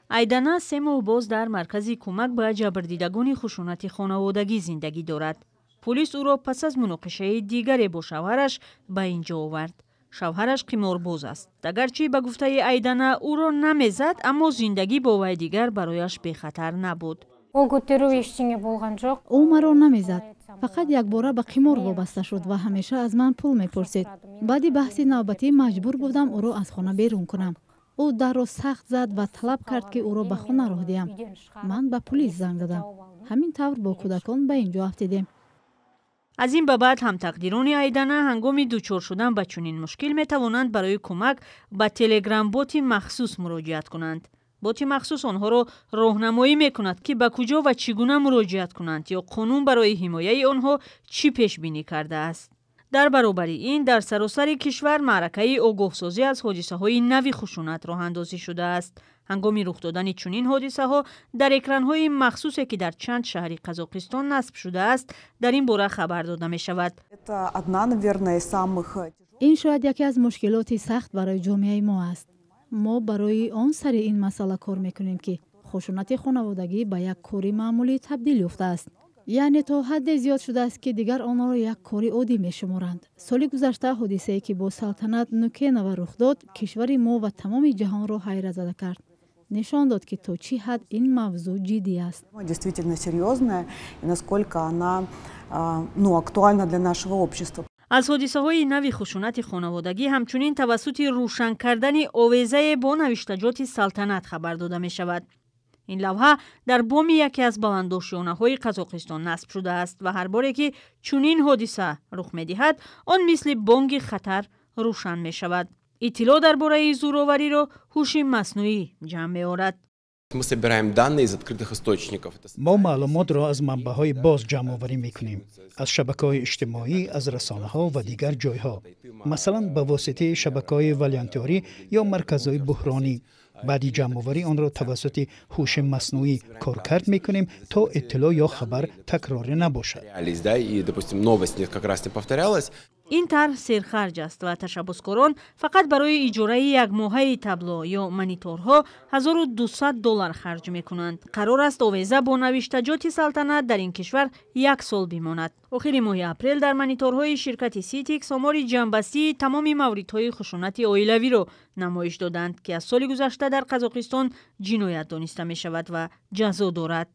Айдана 3 моҳ боз дар маркази кӯмак ба ҷабрдидагони хушунати хонаводагӣ зиндагӣ дорад. Пулис ӯро пас аз муноқишаи дигаре бо шавҳараш ба ин ҷо овард. Шавҳараш қиморбоз аст. Агарчи, ба гуфтаи Айдана, ӯро намезад, аммо зиндагӣ бо вай дигар барояш бехатар набуд. Ӯ маро намезад, фақат якбора ба қимор вобаста шуд ва ҳамеша аз ман пул мепурсид. Баъди баҳси навбатӣ маҷбур будам ӯро аз хона берун кунам. Ӯ дарро сахт зад ва талаб кард, ки ӯро ба хона роҳ диҳам. Ман ба пулис занг задам. Ҳамин тавр бо кӯдакон ба ин ҷо афтидем. Аз ин ба баъд ҳамтақдирони Айдана ҳангоми дучор шудан ба чунин мушкил метавонанд барои кӯмак ба телеграм-боти махсус муроҷиат кунанд. Боти махсус онҳоро роҳнамоӣ мекунад, ки ба куҷо ва чӣ гуна муроҷиат кунанд ё қонун барои ҳимояи онҳо чӣ пешбинӣ кардааст. Дар баробари ин, дар саросари кишвар маъракаи огоҳсозӣ аз ҳодисаҳои нави хушунат роҳандозӣ шудааст. Ҳангоми рух додани чунин ҳодисаҳо дар экранҳои махсусе, ки дар чанд шаҳри Қазоқистон насб шудааст, дар ин бора хабар дода мешавад. Ин шояд яке аз мушкилоти сахт барои ҷомеаи мо аст. Мо барои он сари ин масъала кор мекунем, ки хушунати хонаводагӣ ба як кори маъмулӣ табдил ёфтааст, яъне то ҳадде зиёд шудааст, ки дигар онро як кори оддӣ мешуморанд. Соли гузашта ҳодисае, ки бо Салтанат Нукенова рух дод, кишвари мо ва тамоми ҷаҳонро ҳайратзада кард, нишон дод, ки то чӣ ҳад ин мавзӯъ ҷиддӣ аст. Действительно серьезная и насколько она, ну, актуальна для нашего общества. Аз ҳодисаҳои нави хушунати хонаводагӣ ҳамчунин тавассути рӯшан кардани овезае бо навиштаҷоти Салтанат хабар дода мешавад. Ин лавҳа дар боми яке аз баландошёнаҳои Қазоқистон насб шудааст ва ҳар боре ки чунин ҳодиса рух медиҳад, он мисли бонги хатар рӯшан мешавад. Иттилоъ дар бораи зӯровариро ҳуши маснуӣ ҷамъ меорад. Мы собираем данные из открытых источников. Мо маълумотро аз манбаъҳои боз ҷамъоварӣ мекунем: аз шабакаҳои иҷтимоӣ, аз расонаҳо ва дигар ҷойҳо, масалан, ба воситаи шабакаҳои волонтёрӣ ё марказҳои буҳронӣ. Баъди ҷамъоварӣ онро тавассути ҳуши маснуӣ коркард мекунем, то иттилоъ ё хабар такрорӣ набошад. И, допустим, новость как раз не повторялась. Ин тарҳ серхарҷ аст ва ташаббускорон фақат барои иҷораи якмоҳаи табло ё мониторҳо 1200 доллар харҷ мекунанд. Қарор аст, овеза бо навиштаҷоти Салтанат дар ин кишвар як сол бимонад. Охири моҳи апрел дар мониторҳои ширкати Ситикс омори ҷамъбастии тамоми мавридҳои хушунати оилавиро намоиш доданд, ки аз соли гузашта дар Қазоқистон ҷиноят дониста мешавад ва ҷазо дорад.